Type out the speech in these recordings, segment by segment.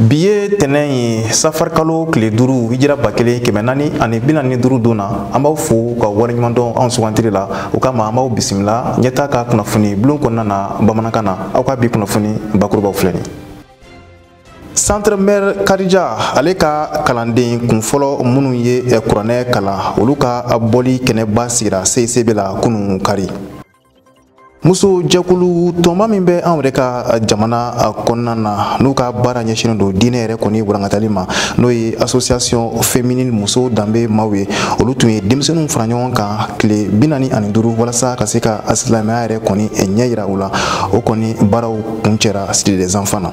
Bi ye tɛnɛn ye, safar kalo tile 5, hijira 1445 don na. An b'aw fo ka waleɲuman dɔn anw sugantili la. O kama, an b'aw bisimila ɲɛta ka kunnafoni bulon kɔnɔna na bamanankan na. Aw ka bi kunnafoni bakurubaw filɛ nin: Centre Mère Kadija, ale ka kalanden kunfɔlɔ minnu ye kuranɛ kalan, olu ka bɔli kɛnɛba sigira CICB la kunun kari. Muso jɛkulu tɔnba min bɛ anw yɛrɛ ka jamana kɔnɔna na, n'u ka baara ɲɛsinnen don diinɛ yɛrɛ kɔni walankatali ma, n'o ye Association féminine Muso Danbe Maaw ye, olu tun ye denmisɛnninw fara ɲɔgɔn kan tile 45 walasa ka se ka silamɛya yɛrɛ kɔni ɲɛ yira u la. O kɔni baaraw kuncɛra Cité des enfants na.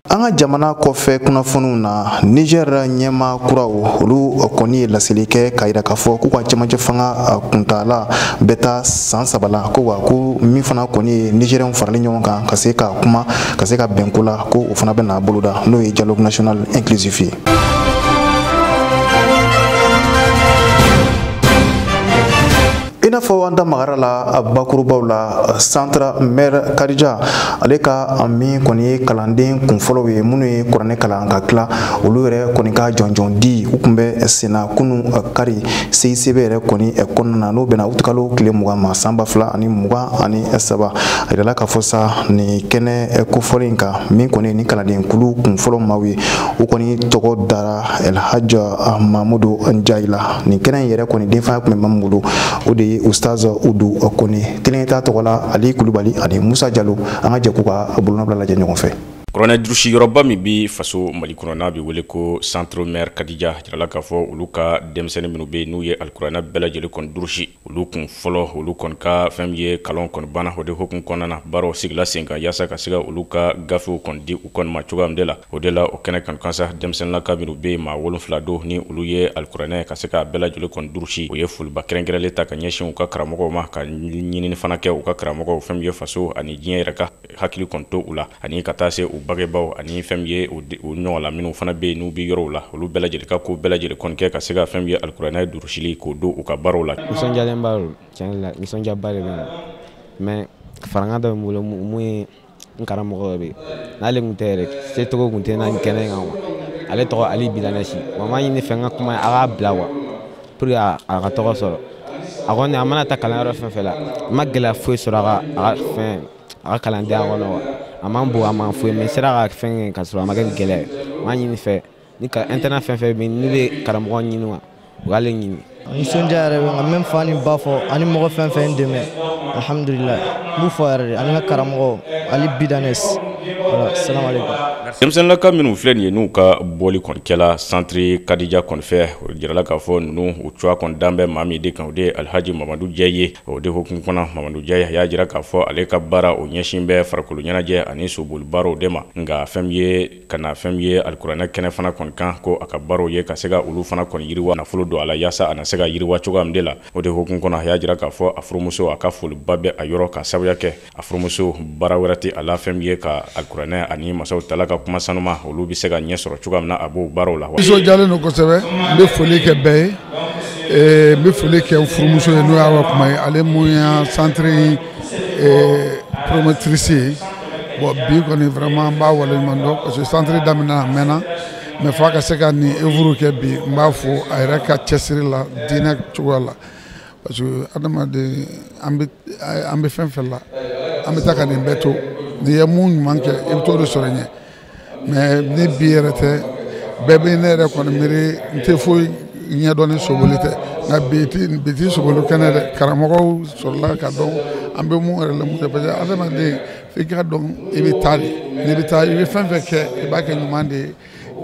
An ka jamana kɔfɛ kunnafoniw na, Niger ɲɛma kuraw, olu kɔni ye laseli kɛ k'a yira k'a fɔ k'u ka cɛmancɛ fanga kuntaala bɛ taa san 3 la, ko wa ko min fana kɔni ye Nigériens farali ɲɔgɔn kan ka se ka kuma, ka se ka bɛn ko la, ko o fana bɛna boloda, n'o ye dialogue national inclusif ye. I n'a fɔ an da magara la bakurubaw la, Centre Mère Kadija, ale ka min kɔni ye kalanden kunfɔlɔw ye minnu ye kuranɛ kalan ka tila, olu yɛrɛ kɔni ka jɔnjɔn di u tun bɛ senna kunu kari CICB yɛrɛ kɔni kɔnɔna na, n'o bɛnna utikalo tile 20 ma san 2023. A yirala k'a fɔ sa, nin kɛnɛ kofɔlen in kan, min kɔni ye nin kalanden kulu kunfɔlɔ maaw ye, u kɔni tɔgɔ dara Elhaji Mamudu Njayi la. Nin kɛnɛ in yɛrɛ kɔni denfaya tun bɛ maa min bolo, o de ye Ustaz Udu Kone. Tɛnɛ tɔgɔ la, Ali Kulubali ani Musa Jalo, an ka jɛ k'u ka bolonɔbila lajɛ ɲɔgɔn fɛ. Kuranɛ durusi yɔrɔba min bi faso Mali kɔnɔ, n'a bɛ wele ko Centre Mère Kadija, jirala k'a fɔ olu ka denmisɛnnin minnu bɛ yen, n'u ye alikuranɛ bɛɛ lajɛlen kɔni durusi, olu kun fɔlɔ, olu kɔni ka fɛn min ye kalan kɔni banna. O de hukumu kɔnɔna na, baaraw sigila sen kan yaasa ka se ka olu ka gafew kɔni di u kɔni ma cogoya min de la. O de la, o kɛnɛ kan kansa, denmisɛnninlaka minnu bɛ yen, maa 7 don, ni olu ye alikuranɛ ka se k'a bɛɛ lajɛlen kɔni durusi, o ye foliba kɛrɛnkɛrɛnlen ta ka ɲɛsin u ka karamɔgɔw ma, ka ɲinini fana kɛ u ka karamɔgɔw fɛn min ye faso ani diɲɛ yɛrɛ ka hakili kɔni to u la, ani ka taa se u bangebaaw ani fɛn min ye u ɲɔgɔn la minnu fana bɛ yen, n'u bɛ yɔrɔw la, olu bɛɛ lajɛlen ka ko bɛɛ lajɛlen kɔni kɛ ka se ka fɛn min ye alikuranɛ durusili k'o don u ka baaraw la. Nisɔndiyalenba don, tiɲɛ la, nisɔndiyaba de bɛ na, mais farankan dɔ bɛ n bolo mun ye n karamɔgɔ dɔ bɛ yen, n'ale tun tɛ yɛrɛ, secogo tun tɛ n na nin kɛnɛ kan quoi. Ale tɔgɔ Ali Bidanɛsi. Wa n b'a ɲini fɛ n ka kuma a k'a bila quoi, pour que a ka tɔgɔ sɔrɔ. A kɔni a mana taa kalanyɔrɔ fɛn fɛn la, n ma gɛlɛya foyi sɔrɔ a ka fɛn a ka kalandenya kɔnɔ quoi. A man bon, a man foyi, mais n sera ka fɛn kɛ ka sɔrɔ a ma kɛ ni gɛlɛya ye. N b'a ɲini fɛ ni ka internat fɛn fɛn bɛ yen, n'u bɛ karamɔgɔ ɲini wa, u k'ale ɲini. Nisɔndiya yɛrɛ bɛ n kan, n bɛ n fa ni ba fɔ ani mɔgɔ fɛn fɛn n dɛmɛ, alhamdulilayi, n b'u fɔ yɛrɛ de, ani n ka karamɔgɔ Ali Bidanes. Voilà, salam alaikum. Denmisɛnninlaka minnu filɛ nin ye, n'u ka bɔli kɔni kɛla Centre Kadija kɔni fɛ, o jirala k'a fɔ ninnu u cogoya kɔni dan bɛ maa min de kan, o de ye Alhaji Mamadu Jɛ ye. O de hukumu kɔnɔ, Mamadu Jɛ y'a jira k'a fɔ ale ka baara o ɲɛsin bɛ farikolo ɲɛnajɛ ani soboli baaraw de ma, nka fɛn min ye ka na fɛn min ye alikuranɛ kɛnɛ fana kɔni kan, ko a ka baaraw ye ka se ka olu fana kɔni yiriwa, nafolo don a la yaasa a na se ka yiriwa cogoya min de la. O de hukumu kɔnɔ, a y'a jira k'a fɔ a furumuso, a ka foliba bɛ a yɔrɔ, ka sababuya kɛ a furumuso baara wɛrɛ tɛ a la fɛn min ye ka alikuranɛ ani masaw tala ka kuma sanuma, olu bɛ se ka ɲɛ sɔrɔ cogoya min na, a b'o baaraw la. Nisɔndiyalen don kosɛbɛ, n bɛ foli kɛ bɛɛ ye, n bɛ foli kɛ n furumuso ye, n'o y'a kuma ye, ale mun y'a centre promotrice ye. Bon, bi kɔni vraiment n b'a waleɲuman dɔn parce que centre daminɛ a mɛnna, mais f'a ka se ka nin œuvre kɛ bi, n b'a fo a yɛrɛ ka cɛsiri la diinɛ cogoya la, parce que adamaden an bɛ fɛn fɛn la, an bɛ taa ka nin bɛɛ to, n'i ye mun ɲuman kɛ i bɛ t'o de sɔrɔ ɲɛ. Mais ni bi yɛrɛ tɛ, bɛɛ bɛ ne yɛrɛ kɔni miiri n tɛ foyi ɲɛdɔn ni soboli tɛ, nka bi ti soboli kɛnɛ dɛ, karamɔgɔw sɔrɔla ka dɔn an bɛ mun yɛrɛ la mun kɛ, parce que adamaden f'i ka dɔn i bɛ taa de, n'i bɛ taa i bɛ fɛn fɛn kɛ i b'a kɛ ɲuman de ye.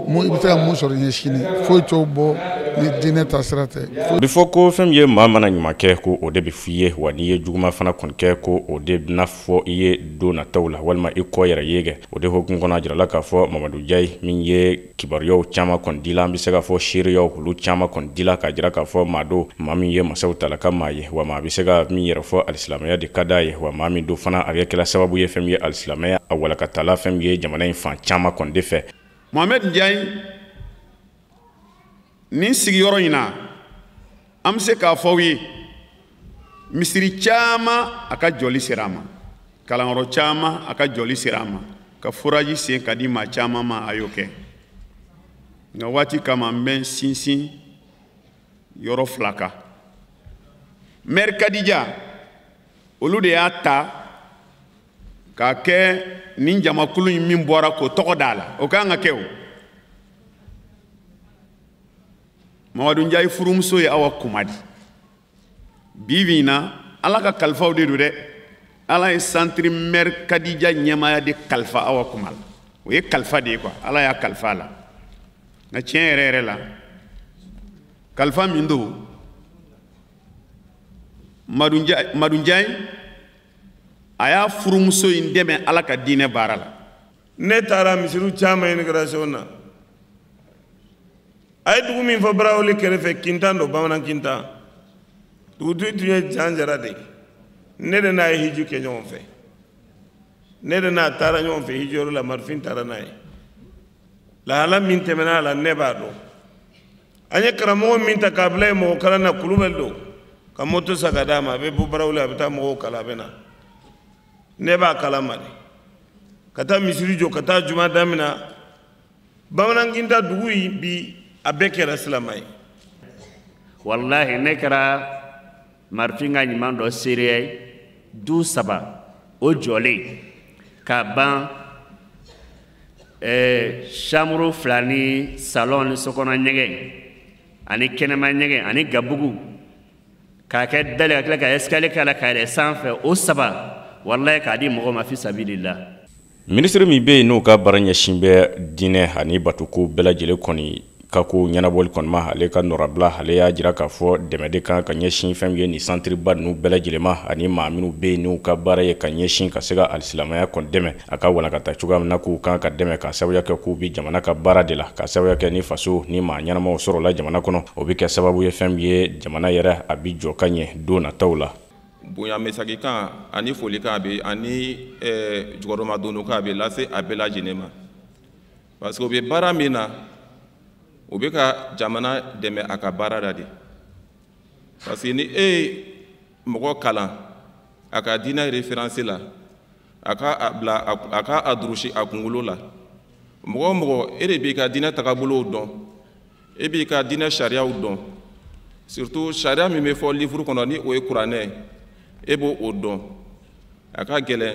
Mun i bɛ se ka mun sɔrɔ ɲɛ sini, foyi t'o bɔ ni diinɛ taasira tɛ. A bɛ fɔ ko fɛn min ye maa mana ɲuman kɛ, ko o de bɛ f'i ye, wa n'i ye juguman fana kɔni kɛ, ko o de bɛna fɔ i ye don nataw la, walima i kɔ yɛrɛ ye kɛ. O de hukumu kɔnɔ, a jirala k'a fɔ Mamadu Njayi min ye kibaruyaw caman kɔni dila, an bɛ se k'a fɔ seereyaw olu caman kɔni dila, k'a jira k'a fɔ maa don, maa min ye masaw tala ka maa ye, wa maa bɛ se ka min yɛrɛ fɔ alisilamɛya de ka d'a ye, wa maa min don fana a bɛ kɛla sababu ye fɛn min ye alisilamɛya a walakatala fɛn min ye jamana in fan caman kɔni de fɛ. Mohamed Njayi, nin sigiyɔrɔ in na, an bɛ se k'a fɔ aw ye, misiri caman a ka jɔli sera a ma, kalanyɔrɔ caman a ka jɔli sera a ma, ka furaji sen ka di maa caman ma, a y'o kɛ. Nka waati kama, n bɛ n sinsin yɔrɔ fila kan. Mɛri Kadija, olu de y'a ta k'a kɛ nin jamakulu in min bɔra k'o tɔgɔ d'a la, o kan ka kɛ o. Mamadu Njayi furumuso ye Awa Kuma di. Bi bi in na, Ala ka kalifaw de don dɛ. Ala ye centre Mɛri Kadija ɲɛmaaya de kalifa Awa Kuma la. O ye kalifa de ye quoi, Ala y'a kalifa a la. Nka tiɲɛ yɛrɛ yɛrɛ la, kalifa min don, Madu Njayi a y'a furumuso in dɛmɛ Ala ka diinɛ baara la. Ne taara misiriw caman inauguration na. A ye dugu min fɔ Barawuli kɛrɛfɛ, Kintan don, bamanan Kintan. Dugutigi tun ye Jan Jara de ye. Ne de n'a ye hiji kɛ ɲɔgɔn fɛ. Ne de n'a taara ɲɔgɔn fɛ hijiyɔrɔ la, marifin taara n'a ye. Lahala min tɛmɛna a la, ne b'a dɔn. An ye karamɔgɔ min ta k'a bila yen mɔgɔ kalan na, Kulubali don, ka moto san ka d'a ma, a bɛ bɔ Barawuli, a bɛ taa mɔgɔw kalan, a bɛ na. Ne b'a kalama de. Ka taa misiri jɔ, ka taa juma damina. Bamanan Kintan dugu in bi, a bɛɛ kɛra silamɛ ye. Walahi, ne kɛra marifin ka ɲuman dɔ seereya ye, du saba o jɔlen k'a ban, chambre fila ni salon ni sokɔnɔ ɲɛgɛn ani kɛnɛma ɲɛgɛn ani gabugu, k'a kɛ dali, ka tila ka escalier k'a la ka yɛlɛ sanfɛ, o saba, walahi, k'a di mɔgɔ ma fi sabilillah. Minisiri min bɛ yen n'o ka baara ɲɛsin bɛ diinɛ ani batuko bɛɛ lajɛlen kɔni ka ko ɲɛnabɔli kɔni ma, ale ka nɔrabila, ale y'a jira k'a fɔ dɛmɛ de kan ka ɲɛsin fɛn min ye nin santeriba ninnu bɛɛ lajɛlen ma, ani maa minnu bɛ yen n'u ka baara ye ka ɲɛsin ka se ka alisilamɛya kɔni dɛmɛ a ka walankata cogoya min na, k'u kan ka dɛmɛ ka sababuya kɛ k'u bɛ jamana ka baara de la, ka sababuya kɛ ni faso ni maa ɲɛnamaw sɔrɔla jamana kɔnɔ, o bɛ kɛ sababu ye fɛn min ye jamana yɛrɛ a bɛ jɔ ka ɲɛ don nataw la. Bonya mesagikan ani folikan a bɛ ani jukɔrɔmadonkan a bɛ lase a bɛɛ lajɛlen ma, parce que u bɛ baara min na, o bɛ ka jamana dɛmɛ a ka baara la de. Parce que ni e ye mɔgɔ kalan a ka diinɛ référence la, a ka a bila a ka a durusi a kunkolo la, mɔgɔ o mɔgɔ, e de b'i ka diinɛ tagabolow dɔn, e b'i ka diinɛ sariyaw dɔn, surtout sariya min bɛ fɔ livre kɔnɔ ni o ye kuranɛ ye, e b'o o dɔn. A ka gɛlɛn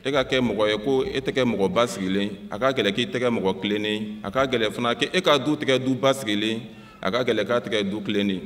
e ka kɛ mɔgɔ ye ko e tɛ kɛ mɔgɔ basigilen, a ka gɛlɛn k'i tɛ kɛ mɔgɔ tilennen, a ka gɛlɛn fana k'e ka du tɛ kɛ du basigilen, a ka gɛlɛn k'a tɛ kɛ du tilennen.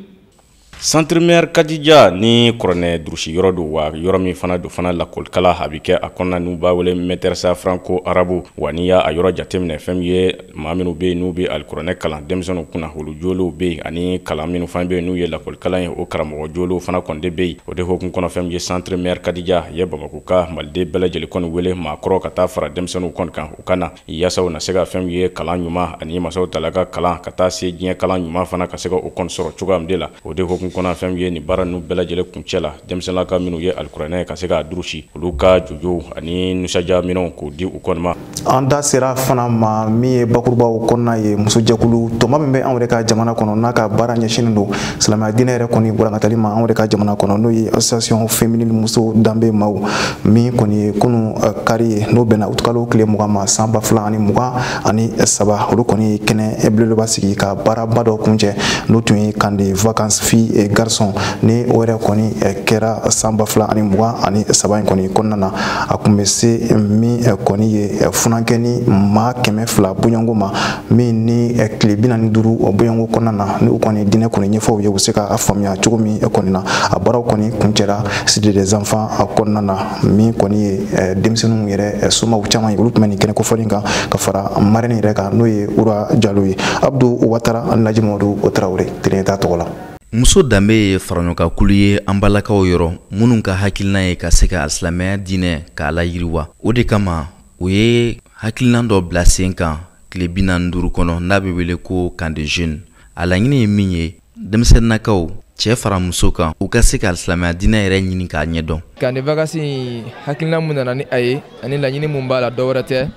Centre Mɛri Kadija ni kuranɛ durusi yɔrɔ don, wa yɔrɔ min fana don fana lakɔlikala a bɛ kɛ a kɔnɔna, n'u b'a wele Maîtresse Franco Arabe. Wa n'i y'a yɔrɔ jateminɛ, fɛn min ye maa minnu bɛ yen n'u bɛ alikuranɛ kalan denmisɛnninw kunna, olu jolenw bɛ yen, ani kalan minnu fana bɛ yen n'u ye lakɔlikalan ye, o karamɔgɔ jolenw fana kɔni de bɛ yen. O de hukumu kɔnɔ, fɛn min ye Centre Mɛri Kadija ye Bamakɔ ka maliden bɛɛ lajɛlen kɔni wele, maakɔrɔ ka taa fara denmisɛnninw kɔni kan, u ka na yaasa u na se ka fɛn min ye kalan ɲuman ani masaw tala ka kalan ka taa se diɲɛ kalan ɲuman fana ka se ka o kɔni sɔrɔ cogoya min de la. O de hukumu kɔnɔ, fɛn min ye nin baara ninnu bɛɛ lajɛlen kuncɛ la, denmisɛnninlaka minnu ye alikuranɛ ka se k'a durusi, olu ka jojow ani nisɔndiya minɛnw k'o di u kɔni ma. An da sera fana ma min ye bakurubaw kɔnɔna ye, musojɛkulu tɔnba min bɛ anw yɛrɛ ka jamana kɔnɔ n'a ka baara ɲɛsinnen don silamɛya diinɛ yɛrɛ kɔni walankatali ma anw yɛrɛ ka jamana kɔnɔ, n'o ye association féminine muso danbe maaw min kɔni ye kunun kari ye, n'o bɛnna utukalo tile 20 ma san 2023, olu kɔni ye kɛnɛ belebeleba sigi ka baaraba dɔ kuncɛ, n'o tun ye camp de vacances filles. et garçons ni o yɛrɛ kɔni kɛra san 2023 in kɔni kɔnɔna na. A kun bɛ se min kɔni ye funankɛ ni maa 200 bɔɲɔgɔnko ma, min ni tile 45 bɔɲɔgɔnko kɔnɔna na, n'u kɔni diinɛ kɔni ɲɛfɔw ye, u bɛ se k'a faamuya cogo min kɔni na. A baaraw kɔni kuncɛra Cité des enfants a kɔnɔna na, min kɔni ye denmisɛnninw yɛrɛ somaw caman ye, olu tun bɛ nin kɛnɛ kofɔlen kan ka fara marraine yɛrɛ kan, n'o ye Ura Jalo ye. Abdou Ouattara ani Laji Mamadu Traoré Tɛnɛta tɔgɔ la. Muso danbe ye faraɲɔgɔnkakulu ye an balakaw yɔrɔ minnu ka hakilina ye ka se ka silamɛya diinɛ k'a layiriwa. O de kama u ye hakilina dɔ bila sen kan tile 45 kɔnɔ, n'a bɛ wele ko camp de jeunes. A laɲini ye min ye, denmisɛnninnakaw cɛ fara muso kan, u ka se ka silamɛya diinɛ yɛrɛ ɲini k'a ɲɛdɔn. Camp de vacances in hakilina mun nana ni a ye ani laɲini mun b'a la, dɔwɛrɛ tɛ,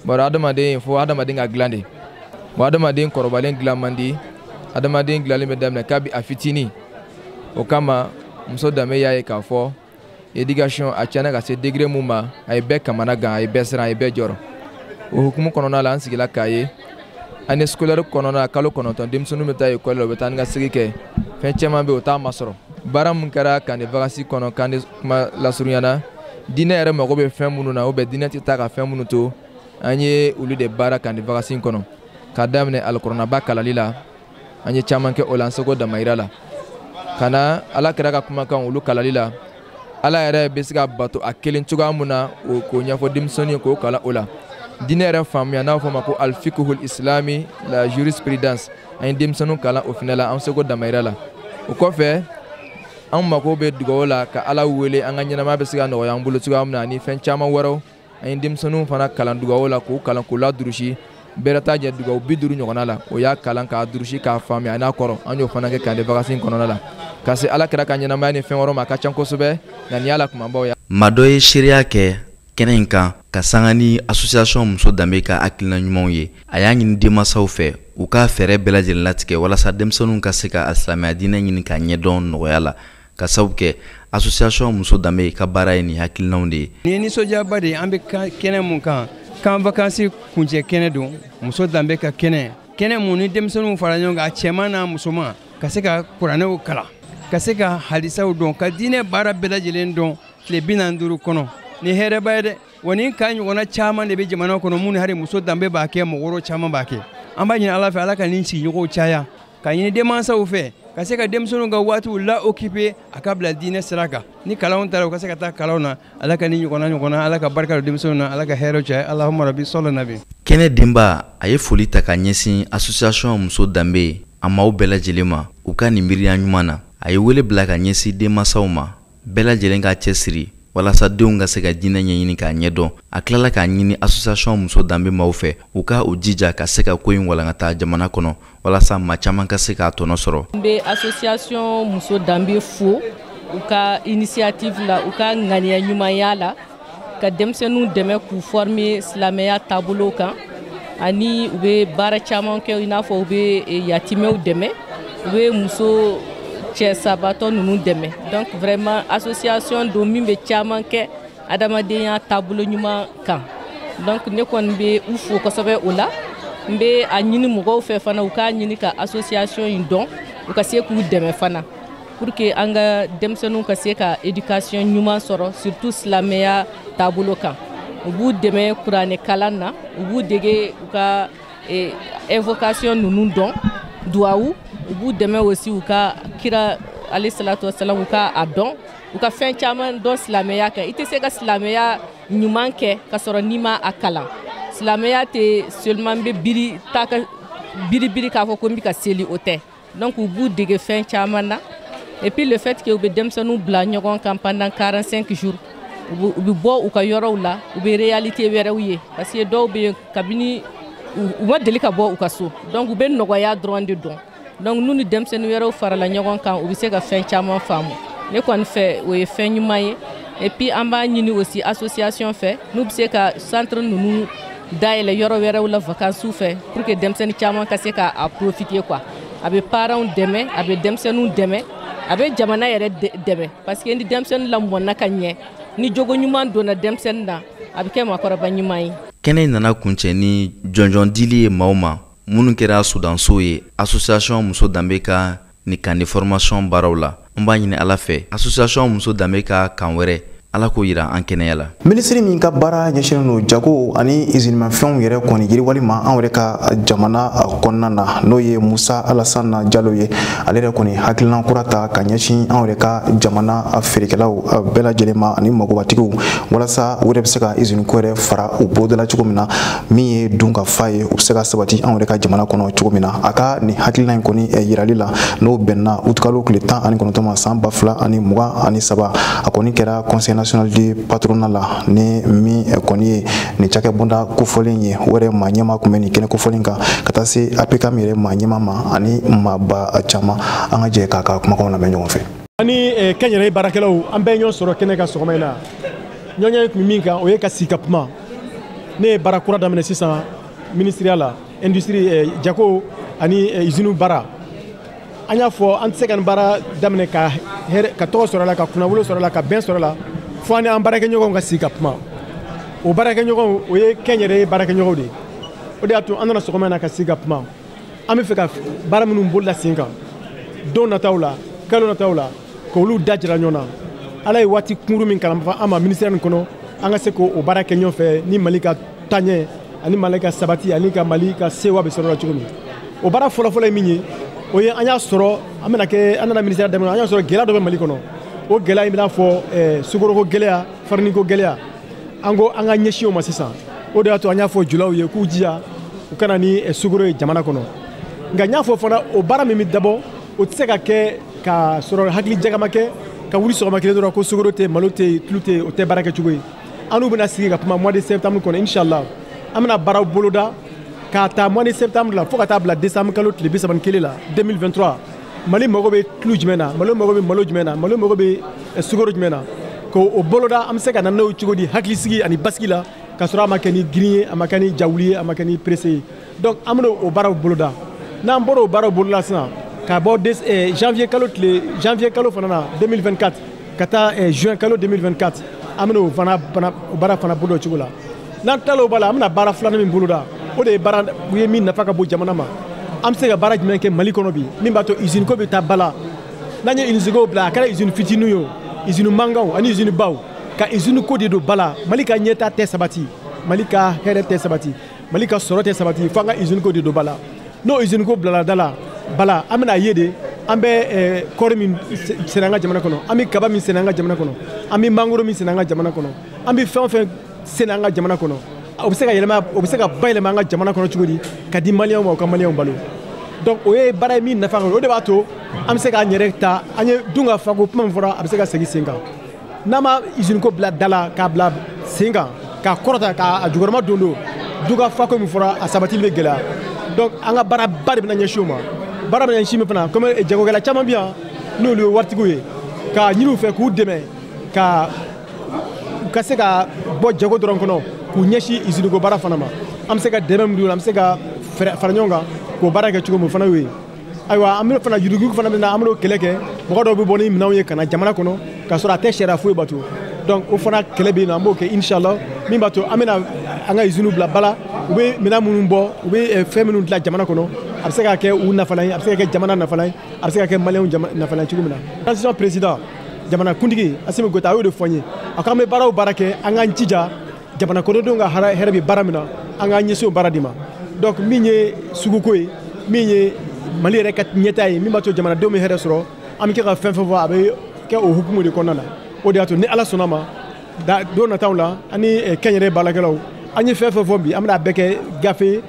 bari adamaden fo adamaden ka dilan de. Bon, adamaden kɔrɔbalen dilan man di, adamaden dilanlen bɛ daminɛ kabi a fitinin. O kama muso danbe y'a ye k'a fɔ éducation a tiɲɛna ka se degré mun ma, a ye bɛɛ kamana gan, a ye bɛɛ siran, a ye bɛɛ jɔrɔ. O hukumu kɔnɔna la, an sigila k'a ye année scolaire kɔnɔna, kalo 9 denmisɛnninw bɛ taa école la, u bɛ taa ni ka segin kɛ, fɛn caman bɛ yen o t'a masɔrɔ. Baara mun kɛra camp de vacances kɔnɔ, camp de kuma lasurunya na, diinɛ yɛrɛ mago bɛ fɛn minnu na, ou bien diinɛ tɛ taa ka fɛn minnu to, an ye olu de baara camp de vacances kɔnɔ. K'a daminɛ alikuranaba kalali la, an ye caman kɛ o la, an seko damayira la, ka na Ala kɛra ka kumakan olu kalali la, Ala yɛrɛ bɛ se ka bato a kelen cogoya mun na, o k'o ɲɛfɔ denmisɛnnin ye, k'o kalan o la. Diinɛ yɛrɛ faamuya, n'a fɔ ma ko alfikihul islami, la jurisprudence, an ye denmisɛnninw kalan o fana la, an seko damayira la. O kɔfɛ, an mako bɛ dugawu la ka Ala wele an ka ɲɛnamaya bɛ se ka nɔgɔya an bolo cogoya min na, ani fɛn caman wɛrɛw. An ye denmisɛnninw fana kalan dugawu la, k'u kalan k'u ladurusi, bɛrɛ t'a jɛ dugawu 50 ɲɔgɔnna la. O y'a kalan k'a durusi k'a faamuya a n'a kɔrɔ, an y'o fana kɛ camp de vacances in kɔnɔna la. Ka se Ala kɛra ka ɲɛnamaya ni fɛn wɛrɛw ma, a ka ca kosɛbɛ, nka nin y'a la kumabaw ye. Maa dɔ ye seereya kɛ kɛnɛ in kan ka sanga ni association muso danbe ka hakilina ɲumanw ye. A y'a ɲini denmansaw fɛ u ka fɛɛrɛ bɛɛ lajɛlen latigɛ walasa denmisɛnninw ka se ka silamɛya diinɛ ɲini k'a ɲɛdɔn nɔgɔya la, ka sababu kɛ association muso danbe ka baara ye nin hakilinaw de ye. Nin ye nisɔndiyaba de ye, an bɛ kɛnɛ mun kan, camp vacances kuncɛ kɛnɛ don, muso danbe ka kɛnɛ, kɛnɛ mun ni denmisɛnninw fara ɲɔgɔn kan, a cɛman n'a musoman, ka se ka kuranɛw kalan, ka se ka hadisaw dɔn, ka diinɛ baara bɛɛ lajɛlen dɔn tile 45 kɔnɔ. Ni hɛrɛba ye dɛ. Wa nin ka ɲɔgɔnna caman de bɛ jamana kɔnɔ minnu hali muso danbe b'a kɛ, mɔgɔ wɛrɛw caman b'a kɛ. An b'a ɲini Ala fɛ, Ala ka nin sigiɲɔgɔnw caya, ka ɲini denmansaw fɛ ka se ka denmisɛnninw ka waatiw la occuper a ka bila diinɛ sira kan. Ni kalanw taara, u ka se ka taa kalanw na. Ala ka nin ɲɔgɔnna, Ala ka barika don denmisɛnninw na, Ala ka hɛrɛw caya. Allahumma rabbi sɔlli nabi. Kɛnɛ denba a ye foli ta ka ɲɛsin association muso danbe a maaw bɛɛ lajɛlen ma u ka nin miiriya ɲuman na. A ye wele bila ka ɲɛsin denmansaw ma, bɛɛ lajɛlen ka cɛsiri walasa denw ka se ka diinɛ ɲɛɲini k'a ɲɛdɔn. A tilala k'a ɲini association muso danbe maaw fɛ u ka u jija ka se ka ko in walankata jamana kɔnɔ walasa maa caman ka se k'a tɔnɔ sɔrɔ. N bɛ association muso danbe fo u ka initiative la, u ka ŋaniya ɲumanya la, ka denmisɛnninw dɛmɛ k'u former silamɛya taabolo kan, ani u bɛ baara caman kɛ, i n'a fɔ u bɛ yatimɛw dɛmɛ, u bɛ muso cɛ sabatɔ ninnu dɛmɛ. Donc vraiment association don min bɛ caman kɛ adamadenya taabolo ɲuman kan. Donc ne kɔni bɛ u fo kosɛbɛ o la. N bɛ a ɲini mɔgɔw fɛ fana, u k'a ɲini ka association in dɔn, u ka se k'u dɛmɛ fana, pour que an ka denmisɛnninw ka se ka éducation ɲuman sɔrɔ, surtout silamɛya taabolo kan. U b'u dɛmɛ kuranɛ kalan na, u b'u dege u ka invocation ninnu dɔn, duwawu, u b'u dɛmɛ aussi u ka kira alayhi salatu wasalam, u ka a dɔn, u ka fɛn caman dɔn silamɛya kan. I tɛ se ka silamɛya ɲuman kɛ ka sɔrɔ n'i ma a kalan. Silamɛya tɛ seulement n bɛ biri taa ka biri k'a fɔ ko n bɛ ka seli, o tɛ. Donc u b'u dege fɛn caman na. Et puis le fait que u bɛ denmisɛnninw bila ɲɔgɔn kan pendant 45 jours, u bɛ bɔ u ka yɔrɔw la, u bɛ réalité wɛrɛw ye, parce que dɔw bɛ yen kabini u ma deli ka bɔ u ka so, donc u bɛ nɔgɔya dɔrɔn de dɔn. Donc n'u ni denmisɛnnin wɛrɛw farala ɲɔgɔn kan, u bɛ se ka fɛn caman faamu. Ne kɔni fɛ o ye fɛn ɲuman ye. Et puis an b'a ɲini aussi association fɛ, n'u bɛ se ka centre ninnu dayɛlɛ yɔrɔ wɛrɛw la vacances fɛ, pour que denmisɛnnin caman ka se k'a profiter quoi. A bɛ parents dɛmɛ, a bɛ denmisɛnninw dɛmɛ, a bɛ jamana yɛrɛ dɛmɛ, parce que ni denmisɛnnin lamɔnna ka ɲɛ, ni jogo ɲuman donna denmisɛnnin na, a bɛ kɛ maakɔrɔba ɲuman ye. Kɛnɛ in nana kuncɛ ni jɔnjɔn dili ye maaw ma minnu kɛra sudanso ye association muso danbe ka ni camp de formation baaraw la. An b'a ɲini Ala fɛ association Muso Danbe ka kan wɛrɛ Ala k'o yira an kɛnɛya la. Minisiri min ka baara ɲɛsinnen don jago ani izinimafɛnw yɛrɛ kɔni yiriwali ma an yɛrɛ ka jamana kɔnɔna na, n'o ye Musa Alasana Jalo ye, ale yɛrɛ kɔni hakilina kura ta ka ɲɛsin an yɛrɛ ka jamana feerekɛlaw bɛɛ lajɛlen ma ani magobatigiw, walasa u yɛrɛ bɛ se ka iziniko yɛrɛ fara u boloda la cogo min na, min ye dun ka fa ye, u bɛ se ka sabati an yɛrɛ ka jamana kɔnɔ cogo min na. A ka nin hakilina in kɔni yirali la, n'o bɛnna utukalo tile 19 ma san 2023, a kɔni kɛra conseil national du patronat la, ni min kɔni ye nin cakɛbonda kofɔlen ye, o yɛrɛ maa ɲɛmaa tun bɛ nin kɛnɛ kofɔlen kan, ka taa se APCAM yɛrɛ maa ɲɛmaa ma ani maaba caman. An ka jɛ k'a ka kumakanw lamɛn ɲɔgɔn fɛ. Ani kɛnyɛrɛye baarakɛlaw, an bɛɛ ɲɔgɔn sɔrɔ kɛnɛ kan sɔgɔma in na. Ɲɔgɔn tun bɛ min kan, o ye ka sigi ka kuma. Ne ye baara kura daminɛ sisan ministeriya la, industrie jago ani usine baara. An y'a fɔ an tɛ se ka nin baara daminɛ ka hɛrɛ, ka tɔgɔ sɔrɔ a la, ka kunnawolo sɔrɔ a la, ka bɛn sɔrɔ a la, fo an ni an baarakɛɲɔgɔnw ka sigi ka kuma. O baarakɛɲɔgɔnw, o ye kɛnyɛrɛye baarakɛɲɔgɔnw de ye. O de y'a to an nana sɔgɔma in na ka sigi ka kuma. An bɛ fɛ ka baara minnu boloda sen kan don nataw la, kalo nataw la, k'olu da jira ɲɔgɔn na. Ala ye waati kunkurun min kalanfa an ma ministère nin kɔnɔ, an ka se k'o baara kɛ ɲɔgɔn fɛ ni Mali ka taaɲɛ ani Mali ka sabati ani ka Mali ka sewa bɛ sɔrɔ la cogo min. O baara fɔlɔfɔlɔ ye min ye, o ye an y'a sɔrɔ an bɛna kɛ, an nana ministère daminɛ, an y'a sɔrɔ gɛlɛya dɔ bɛ Mali kɔnɔ. O gɛlɛya in bɛna fɔ sukaroko gɛlɛya, fariniko gɛlɛya. An ko an ka ɲɛsin o ma sisan. O de y'a to an y'a fɔ julaw ye k'u jija u kana ni sukaro ye jamana kɔnɔ. Nka n y'a fɔ fana, o baara min bɛ dabɔ, o tɛ se ka kɛ ka sɔrɔ hakili jagama kɛ, ka wuli sɔgɔma kelen dɔrɔn ko sukaro tɛ, malo tɛ, tulu tɛ, o tɛ baara kɛcogo ye. An n'u bɛna sigi ka kuma mois de septembre kɔnɔ, inshallah. An bɛna baaraw boloda k'a ta mois de septembre la fo ka taa bila décembre kalo tile 31 la 2023. Mali mago bɛ tulu jumɛn na, Mali mago bɛ malo jumɛn na, Mali mago bɛ sukaro jumɛn na, k'o boloda. An bɛ se ka na n'o cogo di hakilisigi ani basigi la, ka sɔrɔ a ma kɛ ni girin ye, a ma kɛ ni jawuli ye, a ma kɛ ni pressé ye. Donc an bɛna o baaraw boloda. N'an bɔra o baaraw boloda sisan, ka bɔ janvier kalo tile janvier kalo fana na 2024 ka taa juin kalo 2024, an bɛna o fana o baara fana boloda o cogo la. N'an tilala o ba la, an bɛna baara filanan min boloda, o de ye baara ye min nafa ka bon jamana ma. An bɛ se ka baara jumɛn kɛ Mali kɔnɔ bi min b'a to usine ko bɛ taa ba la? N'an ye usine ko bila, a kɛra usine fitininw ye o, usine mankanw ani usine baw, ka usine ko de don ba la. Mali ka ɲɛta tɛ sabati, Mali ka hɛrɛ tɛ sabati, Mali ka sɔrɔ tɛ sabati fo an ka usine ko de don ba la. N'o usine ko bilala da la ba la, an bɛna ye de an bɛ kɔɔri min sɛnɛ an ka jamana kɔnɔ, an bɛ kaba min sɛnɛ an ka jamana kɔnɔ, an bɛ mangoro min sɛnɛ an ka jamana kɔnɔ, an bɛ fɛn o fɛn sɛnɛ an ka jamana kɔnɔ, o bɛ se ka yɛlɛma, o bɛ se ka bayɛlɛma an ka jamana kɔnɔ cogo di ka di maliyɛnw ma, u ka maliyɛnw balo. Donc o ye baara ye min nafa ka bon. O de b'a to an bɛ se k'an yɛrɛ ta. An ye dun ka fa ko kuma min fɔra, a bɛ se ka segin sen kan. N'an ma usine ko bila da la, k'a bila sen kan, k'a kɔrɔta, k'a jukɔrɔma don dun ka fa ko min fɔra, a sabatili bɛ gɛlɛya. Donc an ka baaraba de bɛna ɲɛsin o ma. Baara bɛna ɲɛsin min fana, comme jagokɛla caman bɛ yan n'olu ye waritigiw ye, k'a ɲini u fɛ k'u dɛmɛ ka u ka se ka bɔ jago dɔrɔn kɔnɔ k'u ɲɛsin usine ko baara fana ma. An bɛ se ka dɛmɛ min d'u la, an bɛ se ka fara ɲɔgɔn kan k'o baara kɛ cogo min, o fana y'o ye. Ayiwa, an bɛna fana yurugu fana bɛ na, an bɛn'o kɛlɛ kɛ. Mɔgɔ dɔw bɛ bɔ ni minɛnw ye ka na jamana kɔnɔ k'a sɔrɔ a tɛ sariya foyi bato. Donc o fana kɛlɛ bɛ yen nɔ, an b'o kɛ inshallah. Min b'a to an bɛna an ka usine bila ba la, u bɛ minɛn minnu bɔ, u bɛ fɛn minnu dilan jamana kɔnɔ, a bɛ se ka kɛ u nafalan ye, a bɛ se ka kɛ jamana nafalan ye, a bɛ se ka kɛ maliyɛnw nafalan ye cogo min na. Transition président, jamana kuntigi Assimi Goïta, a y'o de fɔ n ye. A ko an bɛ baara o baara kɛ, an k'an jija jamana kɔnɔdenw ka hɛrɛ bɛ baara min na, an k'an ɲɛsin o baara de ma. Donc min ye suguko ye, min ye Mali yɛrɛ ka ɲɛtaa ye, min b'a to jamanadenw bɛ hɛrɛ sɔrɔ, an bɛ kɛ ka fɛn fɛn fɔ, a bɛ kɛ o hukumu de kɔnɔna na. O de y'a to ni Ala sɔnna ma, don nataw la, ani kɛnyɛrɛye baarakɛlaw, an ye fɛn fɛn fɔ bi, an bɛna a bɛɛ kɛ gafe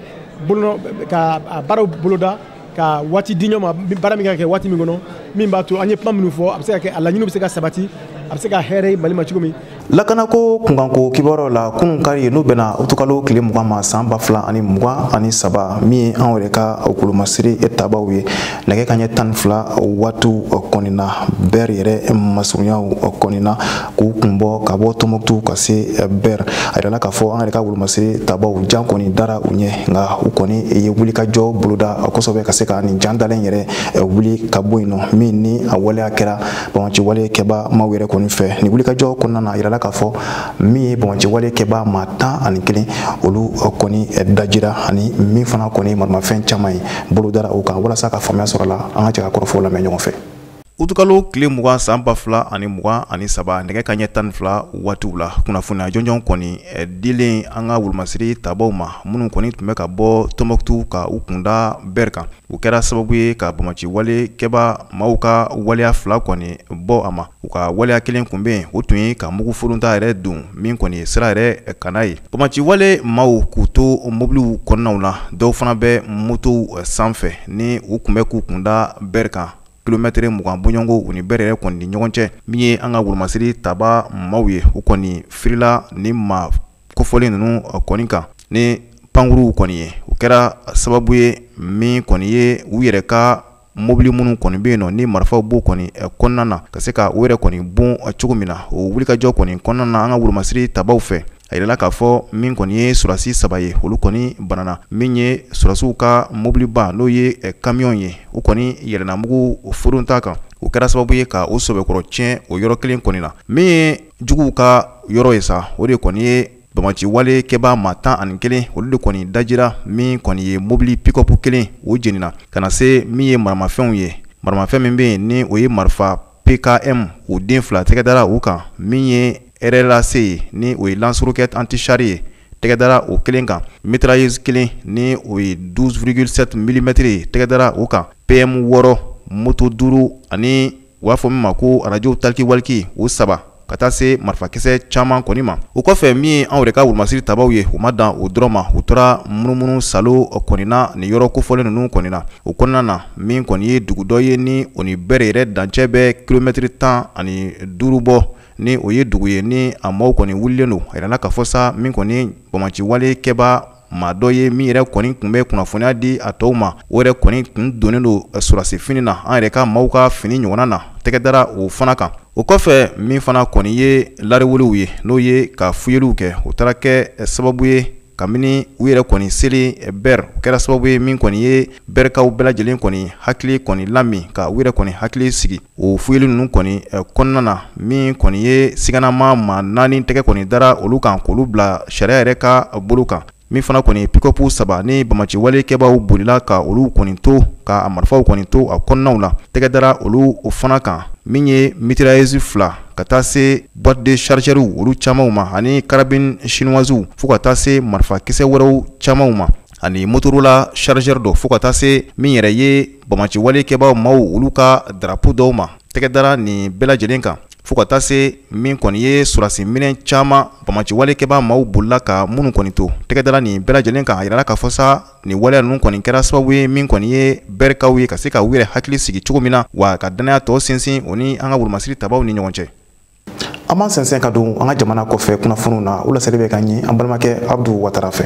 bolonɔ ka a baaraw boloda, ka waati di ɲɔgɔn ma, baara min ka kɛ waati min kɔnɔ, min b'a to an ye kuma minnu fɔ, a bɛ se ka kɛ a laɲiniw bɛ se ka sabati, a bɛ se ka hɛrɛ Mali ma cogo min. Lakanako kunkanko kibaruyaw la, kunun kari n'o bɛnna utukalo tile 20 ma san 2023, min ye anw yɛrɛ ka kolomasiri tabaw ye, nɛgɛ kanɲɛ 12 waatiw kɔni na, Bɛr yɛrɛ masurunyaw kɔni na, k'u kun bɔ ka bɔ Tɔnbɔkutu ka se Bɛr. A yirala k'a fɔ an yɛrɛ ka wolomasiri tabaw jan kɔni dara u ɲɛ, nka u kɔni ye wulikajɔ boloda kosɛbɛ ka se ka nin jan dalen yɛrɛ wuli ka bɔ yen nɔ, min ni a waleya kɛra banbaanci wale kɛba maaw yɛrɛ kɔni fɛ. Nin wulikajɔ kɔnɔna na, a yirala yirala k'a fɔ min ye banbaanciwale kɛbaa maa 11 olu kɔni dajira ani min fana kɔni maramafɛn caman ye bolo dara o kan walasa ka faamuya sɔrɔ la. An ka jɛ ka kɔrɔfɔw lamɛn ɲɔgɔn fɛ. Utukalo tile 20 san 2023 nɛgɛ kanɲɛ 12 waatiw la, kunnafoniya jɔnjɔn kɔni dilen an ka wolomasiri tabaw ma minnu kɔni tun bɛ ka bɔ Tɔnbɔkutu ka u kunda Bɛri kan, o kɛra sababu ye ka banbaanciwale kɛba maaw ka waleya 2 kɔni bɔ a ma. U ka waleya kelen kun bɛ yen, o tun ye ka mugu forota yɛrɛ don min kɔni ye sira yɛrɛ kana ye. Banbaanciwale maaw k'u to mobiliw kɔnɔnaw la, dɔw fana bɛ motow sanfɛ ni u tun bɛ k'u kunda Bɛri kan. Kilomɛtɛrɛ 20 bɔɲɔgɔnko u ni Bɛri yɛrɛ kɔni ni ɲɔgɔn cɛ. Min ye an ka wolomasiri taba maaw ye, u kɔni firila ni maa kofɔlen ninnu kɔni kan ni pankuruw kɔni ye. O kɛra sababu ye min kɔni ye u yɛrɛ ka mobili minnu kɔni bɛ yen nɔ ni marifaw b'o kɔni kɔnɔna na ka se ka u yɛrɛ kɔni bon cogo min na. O wulikajɔ kɔni kɔnɔna na, an ka wolomasiri tabaw fɛ, a yirala k'a fɔ min kɔni ye sɔrɔdasi 3 ye, olu kɔni banana. Min ye sɔrɔdasiw ka mobiliba n'o ye kamiyɔn ye, o kɔni yɛlɛnna mugu foronta kan, o kɛra sababu ye ka o sɛbɛkɔrɔ tiɲɛ o yɔrɔ kelen kɔni na. Min ye juguw ka yɔrɔ ye sa, o de kɔni ye banbaanciwale kɛbaa maa 11 olu de kɔni dajira. Min kɔni ye mobili pick-up kelen o jenina ka na se min ye maramafɛnw ye, maramafɛn min bɛ yen ni o ye marifa PKM o den 2 tɛgɛ dara o kan. Min ye RLAC ye ni o ye lance-roquette anti-char ye, tɛgɛ dara o kelen kan. Mitrailleuse kelen ni o ye 12,7 mm ye, tɛgɛ dara o kan. PM 6, moto 5 ani u b'a fɔ min ma ko arajo talkie-walkie o 3, ka taa se marifakisɛ caman kɔni ma. O kɔfɛ, min ye anw yɛrɛ ka wolomasiri tabaw ye, u ma dan o dɔrɔn ma, u tora munumunu salo kɔni na nin yɔrɔ kofɔlen ninnu kɔni na. O kɔnɔna na, min kɔni ye dugu dɔ ye ni o ni Bɛri yɛrɛ dancɛ bɛ kilomɛtiri 15 bɔ, ni o ye dugu ye ni a maaw kɔni wulilen don. A yirala k'a fɔ sa min kɔni banbaanciwale kɛbaa maa dɔ ye min yɛrɛ kɔni tun bɛ kunnafoniya di a tɔw ma, o yɛrɛ kɔni tun donnen don sɔrɔdasi fini na, an yɛrɛ ka maaw ka fini ɲɔgɔnna na, tɛgɛ dara o fana kan. O kɔfɛ, min fana kɔni ye lariwelew ye, n'o ye ka fuyeliw kɛ, o taara kɛ sababu ye kabini u yɛrɛ kɔni selen Bɛri, o kɛra sababu ye min kɔni ye Bɛrikaw bɛɛ lajɛlen kɔni hakili kɔni lamin ka u yɛrɛ kɔni hakili sigi. O fuyeli ninnu kɔni kɔnɔna na, min kɔni ye siganama maa 4 tɛgɛ kɔni dara olu kan k'olu bila sariya yɛrɛ ka bolo kan. Min fana kɔni pick-up 3 ni banbaanciwale kɛbaaw bolila ka olu kɔni to ka marifaw kɔni to a kɔnɔnaw la, tɛgɛ dara olu o fana kan. Min ye mitrailleuse 2 ka taa se boîte de chargeur olu camanw ma ani carabine chinoise fo ka taa se marifakisɛ wɛrɛw camanw ma ani Motorola chargeur dɔ fo ka taa se min yɛrɛ ye banbaanciwale kɛbaaw maaw olu ka drapeau dɔw ma, tɛgɛ dara nin bɛɛ lajɛlen kan fo ka taa se min kɔni ye sɔrɔdasi minɛn caman banbaanciwale kɛbaa maaw bolila ka minnu kɔni to, tɛgɛ dara nin bɛɛ lajɛlen kan. A yirala k'a fɔ sa nin waleya ninnu kɔni kɛra sababu ye min kɔni ye Bɛrikaw ye ka se ka u yɛrɛ hakili sigi cogo min na, wa ka danaya tɔ sinsin o ni an ka wolomasiri tabaw ni ɲɔgɔn cɛ. An b'an sɛnsɛn ka don an ka jamana kɔfɛ kunnafoniw na, o laseli bɛ ka ɲi an balimakɛ Abdu Watara fɛ.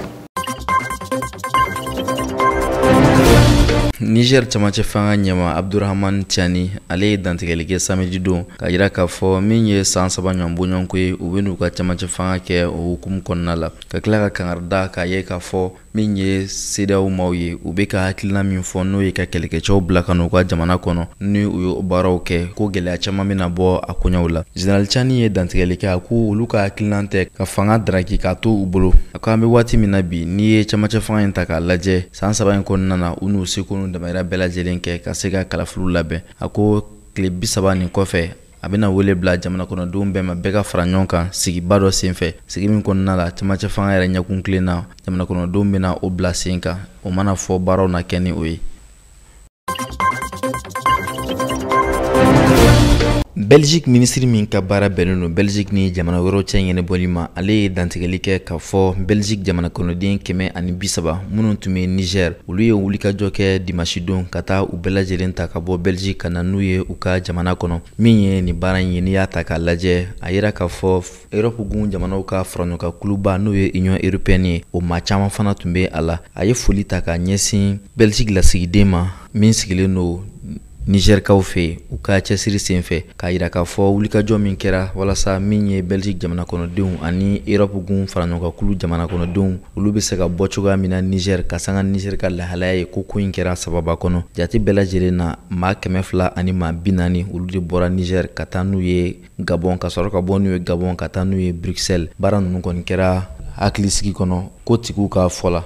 Niger camancɛ fanga ɲɛma Abdurahman Tiani, ale ye dantigɛli kɛ samedi don ka yira k'a fɔ min ye san 3 ɲɔgɔn bɔɲɔgɔnko ye, u bɛ n'u ka camancɛ fanga kɛ o hukumu kɔnɔna la, ka tila ka kangarida k'a ye k'a fɔ min ye CEDEAO maaw ye, u bɛ ka hakilina min fɔ n'o ye ka kɛlɛkɛcɛw bila ka n'u ka jamana kɔnɔ, ni u ye baaraw kɛ ko gɛlɛya caman bɛna bɔ a koɲɛw la. Général Tiani ye dantigɛli kɛ, a ko olu ka hakilina tɛ ka fanga daraki k'a to u bolo. A ko an bɛ waati min na bi, n'i ye camancɛ fanga in ta k'a lajɛ, san 3 in kɔnɔna na, u n'u seko n'u damayira bɛɛ lajɛlen kɛ ka se ka kalafiliw labɛn. A ko tile 30 nin kɔfɛ, a bɛna wele bila jamana kɔnɔdenw bɛɛ ma, bɛɛ ka fara ɲɔgɔn kan sigiba dɔ senfɛ, sigi min kɔnɔna la camancɛ fanga yɛrɛ ɲɛkun kelen na, jamana kɔnɔdenw bɛna o bila sen kan, o mana fɔ baaraw na kɛ ni o ye. Belgique minisiri min ka baara bɛnnen don Belgique ni jamana wɛrɛw cɛ ɲɛnabɔli ma, ale ye dantigɛli kɛ k'a fɔ Belgique jamana kɔnɔden 130 minnu tun bɛ Niger, olu ye wulikajɔ kɛ dimanche don ka taa u bɛɛ lajɛlen ta ka bɔ Belgique ka na n'u ye u ka jamana kɔnɔ. Min ye nin baara in ye, n'i y'a ta k'a lajɛ, a yira k'a fɔ Europe gun jamanaw ka faraɲɔgɔnkan kuluba n'o ye Union européenne ye, o maa caman fana tun bɛ a la. A ye foli ta k'a ɲɛsin Belgique lasigiden ma min sigilen don Nizɛrikaw fɛ yen u ka cɛsiri senfɛ, k'a yira k'a fɔ wulikajɔ min kɛra walasa min ye Belgique jamana kɔnɔdenw ani Europe gun faraɲɔgɔnkakulu jamana kɔnɔdenw, olu bɛ se ka bɔ cogoya min na Niger, ka sanga Niger ka lahalaya ye, ko in kɛra sababa kɔnɔ. Jate bɛɛ lajɛlen na, maa 240, olu de bɔra Niger ka taa n'u ye Gabon, ka sɔrɔ ka bɔ n'u ye Gabon ka taa n'u ye Bruxelles. Baara ninnu kɔni kɛra hakilisigi kɔnɔ, ko tigiw ka fɔ la.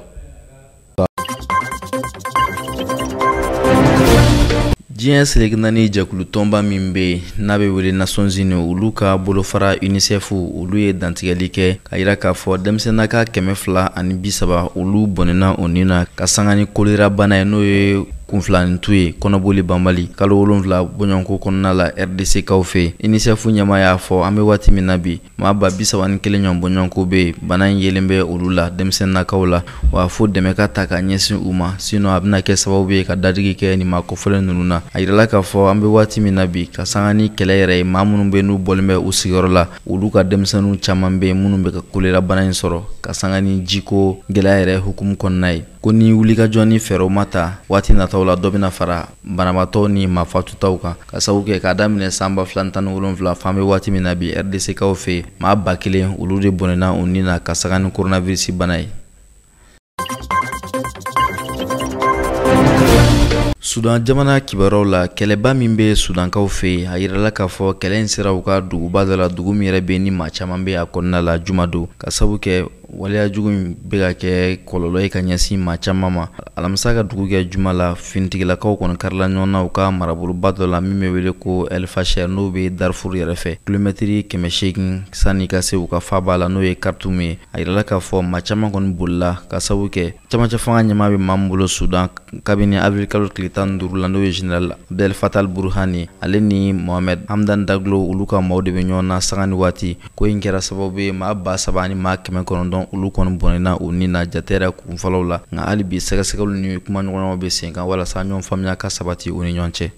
Diɲɛ seleke naani jɛkulu tɔnba min bɛ yen n'a bɛ wele Nations Unies, olu ka bolofara UNICEF, olu ye dantigɛli kɛ ka yira k'a fɔ denmisɛnninaka 230, olu bɔnɛna o nin na ka sanga ni kolera bana ye, n'o ye kunfilanintu ye, kɔnɔboli banbali, kalo 7 bɔɲɔgɔnko kɔnɔna la RDC kaw fɛ yen. UNICEF ɲɛmaa y'a fɔ an bɛ waati min na bi, maa 31 ɲɔgɔn bɔɲɔgɔnko bɛ yen, bana in yelen bɛ olu la denmisɛnninnakaw la, wa fo dɛmɛ ka ta ka ɲɛsin u ma, sinon a bɛna kɛ sababu ye ka dadigi kɛ nin maa kofɔlen ninnu na. A yirala k'a fɔ an bɛ waati min na bi, ka sanga ni kɛlɛ yɛrɛ ye, maa minnu bɛ n'u bɔlen bɛ u sigiyɔrɔ la, olu ka denmisɛnninw caman bɛ yen minnu bɛ ka kolera bana in sɔrɔ, ka sanga ni jiko gɛlɛya yɛrɛ hukumu kɔnɔna ye. Ko ni wulikajɔ ni fɛɛrɛw ma ta, waati nataw la dɔ bɛna fara banabaatɔw ni maa fatutaw kan, ka sababu kɛ k'a daminɛ san 2017 f'an bɛ waati min na bi, RDC kaw fɛ yen, maa 1000, olu de bɔnɛna u ni na ka sanga ni coronavirus bana ye. Sudan jamana kibaruyaw la, kɛlɛba min bɛ Sudankaw fɛ yen, a yirala k'a fɔ kɛlɛ in sera u ka duguba dɔ la, dugu min yɛrɛ bɛ ni maa caman bɛ a kɔnɔna la jumadon, ka sababu kɛ waleya jugu in bɛ ka kɛ kɔlɔlɔ ye ka ɲɛsin maa caman ma. Alamisa ka dugu kɛ juma la, finitigilakaw kɔni karila ɲɔgɔn na u ka maraboloba dɔ la min bɛ wele ko El Fasher, n'o bɛ Darfur yɛrɛ fɛ, kilomɛtiri 800 sanni ka se u ka faaba la, n'o ye Khartoum ye. A yirala k'a fɔ maa caman kɔni bolila, ka sababu kɛ camancɛ fanga ɲɛmaa bɛ maa min bolo Sudan kabini avril kalo tile 15 la, n'o ye général Abdel Fattah al-Burhan ye, ale ni Mohamed Hamdan Daglo, olu ka maaw de bɛ ɲɔgɔn na sanga ni waati. Ko in kɛra sababu ye maa 3900, olu kɔni bɔnɛna u ni na jate yɛrɛ kunfɔlɔw la. Nka hali bi sɛgɛsɛgɛliw ni kumaɲɔgɔnyaw bɛ sen kan walasa ɲɔgɔn faamuya ka sabati u ni ɲɔgɔn cɛ.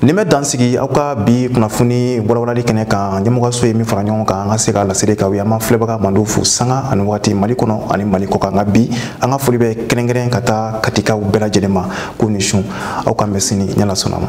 Nin bɛ dan sigi aw ka bi kunnafoni walawalali kɛnɛ kan. Ɲɛmɔgɔso ye min fara ɲɔgɔn kan an ka se ka laseli k'aw ye. An b'an filɛbaga mandiw fo sanga ani waati Mali kɔnɔ ani Mali kɔkan. Nka bi an ka foli bɛ kɛrɛnkɛrɛn ka taa Katikaw bɛɛ lajɛlen ma, k'u ni su. Aw k'an bɛn sini n'Ala sɔnna ma.